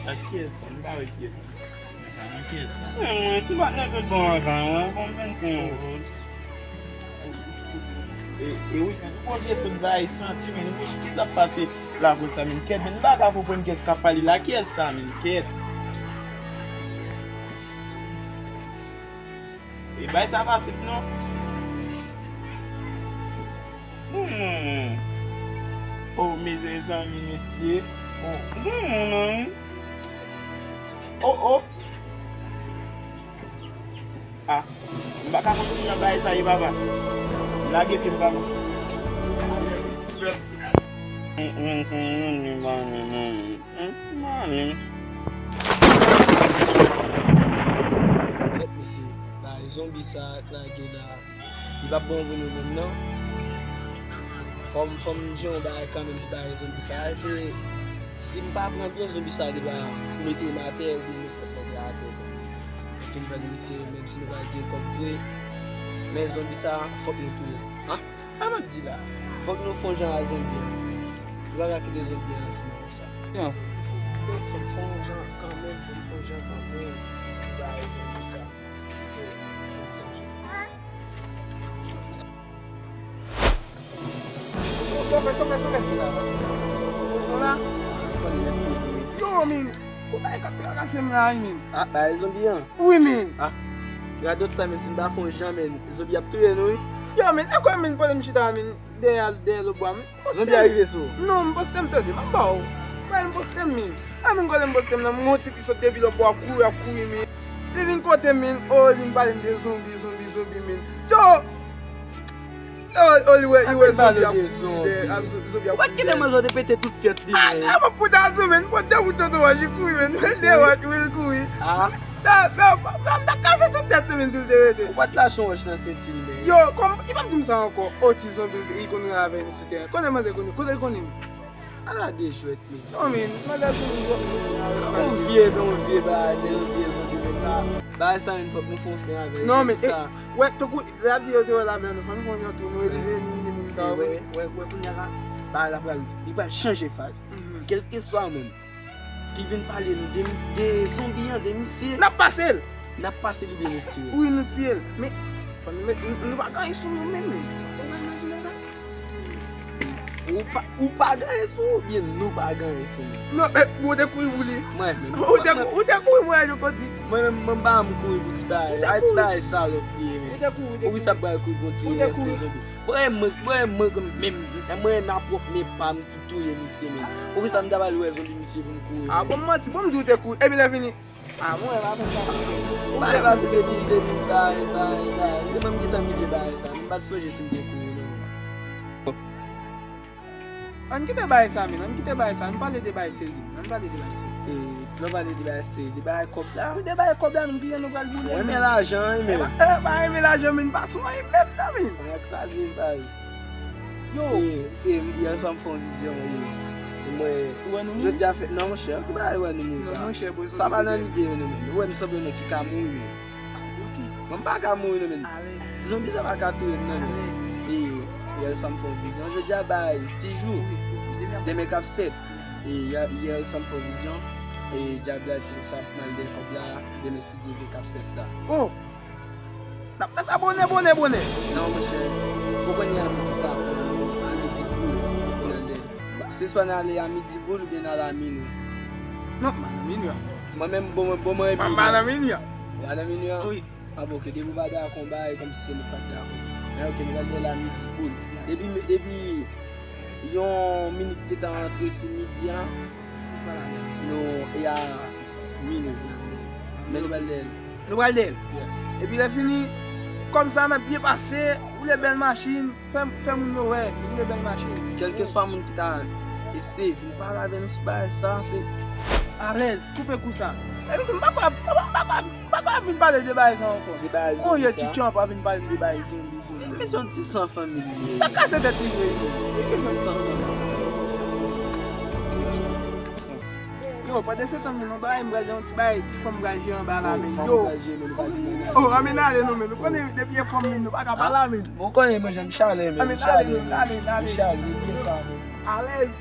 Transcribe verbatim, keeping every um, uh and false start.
Ak kiyès sa? M pa wè kiyès sa. Mwen, ti patnè tout bon anvan, wi, bon vennsenk goud. E, e wi, ou konn sot bay santi, men wi, ki sa k pase la konsa, men kèt, men m pa ka konprann kiyès k ap pale la, kiyès sa, men kèt. E bay sa pa senp non. Hmm. Oh, mezanmi, mesye. Oh, hmm, hmm. Oh, oh. Ah, m pa ka kontinye nan bagay sa ye, papa. Lage pye m, papa. Mwen, mwen, mwen, mwen, mwen, mwen, mwen, mwen. Mèt mesye, bay zonbi sa k lage la, li p ap bon pou nou menm non. Fò m, fò m jere yon bagay kanmenm pou bay zonbi sa. Se, si m pa pran byen, zonbi sa li va mete m atè oubyen mete lòt nèg la atè tou. Fin pran misye, menm si nou pa gen kòb vre, men zonbi sa, fòk nou touye l. Ah, sa m ap di la. Fòk nou fè yon jan a zonbi an. Nou pa ka kite zonbi an sou nou konsa. Fò n fè yon jan kanmenm, fò n fè yon jan kanmenm. Bay zonbi sa. Sofè, sofè, sofè. Son la. Yo, men. Ou bay k ap trakase m la, wi, men. Ah, bay zonbi an. Wi, men. Ah. Radòt sa, men, si n pa fè yon jan, men, zonbi ap touye nou, wi. Yo, men, e kwè, men, pandan m chita, men, dèyè, dèyè lòt bwa, men. Zonbi a rive sou ou? Non, m poste m tande, m ap ba w. Bay m poste m, men. A, men, kòlè m poste m nan, m wè yon tifi sot depi lòt bwa, kouri, ap kouri, men. Li vin kote m, men, oh, li vin pale m de zonbi, zonbi, zonbi, men. Yo! Oh, oh, li wè, li wè zonbi ap kouri dèyè, ap zonbi, zonbi ap kouri dèyè. Ou pa t kite manzè te pete tout tèt li, men. Ah, ah, pou ta di, men, pote ou tonton wòch, li kouri, men. Mwen de wòch, wi, li kouri. Ah. Sa, sa, sa, m ta kase tout tèt li, men, si l te rete. Ou pa t lache yon wòch nan senti l, men. Yo, kòm, li p ap di m sa ankò. Oh, ti zonbi, li konn rele avè m sou teren. Konnen manzè konnen, kote l konnen m? Ala de jwèt, mesye. Non, men, manzè konnen m. Yon vye, yon vye bagay, yon vye zonbi, men ta. Bagay sa, men, fòk nou fè yon fen avè l. Non, men, e, wè, tankou, lè y ap di yo te wè l avè nou, fò nou fè yon jan tou, nou elimine moun sa yo. Wè, wè, wè, kounye a la, bagay la pral, li pral chanje faz. Kèlkeswa moun ki vin pale nou de, de zonbi an, de misye. N ap pase l. N ap pase l oubyen nou tiye l. Wi, nou tiye l. Men, fò nou met, nou, nou pa gen anyen sou nou menm, men. Ou pa imajine sa? Ou pa, ou pa gen anyen sou ou oubyen nou pa gen anyen sou nou? Non, men, ou te kouri pou li. Mwen menm. Ou te, ou te kouri pou Elio Cody. Mwen menm, mwen pa janm kouri pou ti bagay. Ay, ti bagay salòp li ye, men. Ou te kouri, ou te kouri. Poukisa m pral kouri pou ti reste zonbi? Bon, e mwen, bon, e mwen, men, mwen nan pwòp men pa m ki touye misye, men. Poukisa m ta pral wè zonbi misye pou m kouri? Ah, bon, m manti, bon, m di w te kouri. Epi lè fini. Ah, mwen, m ap fè sa. Bay, paske depi, depi, bay, bay, bay. Depi m gentan mete bagay sa, m pa t sonje si m te kouri, non. Ann kite bagay sa, men. Ann kite bagay sa. Ann pale de bagay serye. Ann pale de bagay serye. E, lè w pale de bagay serye, de bagay kòb la. Wi, de bagay kòb la, men, ki jan nou pral boule, men. Mwen renmen lajan, wi, men. E pa, e pa renmen lajan, men. Pa sou anyen menm, non, men. Mwen kraze baz. Yo. E, e, yè swa m fè yon vizyon, wi. E mwen, ou wè nou mouri? Jodi a fè, non, monchè, ki bagay wè nou mouri sa? Non, monchè, bro, sa pa nan lide yo, non, men. Ou wè m sanble yon nèg ki ka mouri, men. Ok. Mwen m pa ka mouri non, men. Alèz. Ti zonbi sa pa ka touye m non, men. Alèz. E, yè swa m fè yon vizyon. Jodi a bay sis jou. Wi, sis jou. Demen k ap sèt. E, yè, yè swa m fè yon vizyon. E, dyab la di konsa, m al dèyè kòb la. Demen si Dye vle k ap sèt la. Oh! N ap fè sa bonè, bonè, bonè. Non, monchè. Ou konnen a midi ta pran, a midi boul, ou konnen. Se swa n ale a midi boul oubyen n ale a minwi. Non, m pa nan minwi a. Mwen menm, bon, mwen, bon, mwen, epi. M pa nan minwi a. Ou pa nan minwi a? Wi. Ah, bon, ok, depi w pa dakò, bay kòmsi se nou k pa t dakò. Men ok, nou pral dèyè l a midi boul. Depi, depi yon minit te ta antre sou midi a, nou, e a minwi. Men nou pral dèyè l. Nou pral dèyè l. Yes. Epi lè fini, kòb sa n ap byen pase, woule bèl machin, fè, fè moun yo wè, woule bèl machin. Kèlkeswa moun ki ta eseye vin pale avè nou sou bagay sa, se alèz, koupe kou sa. Epi tou, m pa kwè, m pa kwè, m pa kwè ap vin pale de bagay sa ankò. De bagay zonbi sa. Ti Tchanpan ap vin pale de bagay zonbi, zonbi. Misye yon ti san fanmi li ye. Ta kase tèt li vre. Misye yon ti san fanmi. Yo, pandan se tan, men, yon bagay, m pral gen yon ti bagay, ti fanm pral jere anba la, men. Yo. Oh, ann ale non, men. Nou konnen depi e fanm, men, nou pa ka pa la, men. Bon, konnen mwen, jan m chale, men. Ann ale, ann ale, ann ale. M chale, men, byen sa, men. Alèz.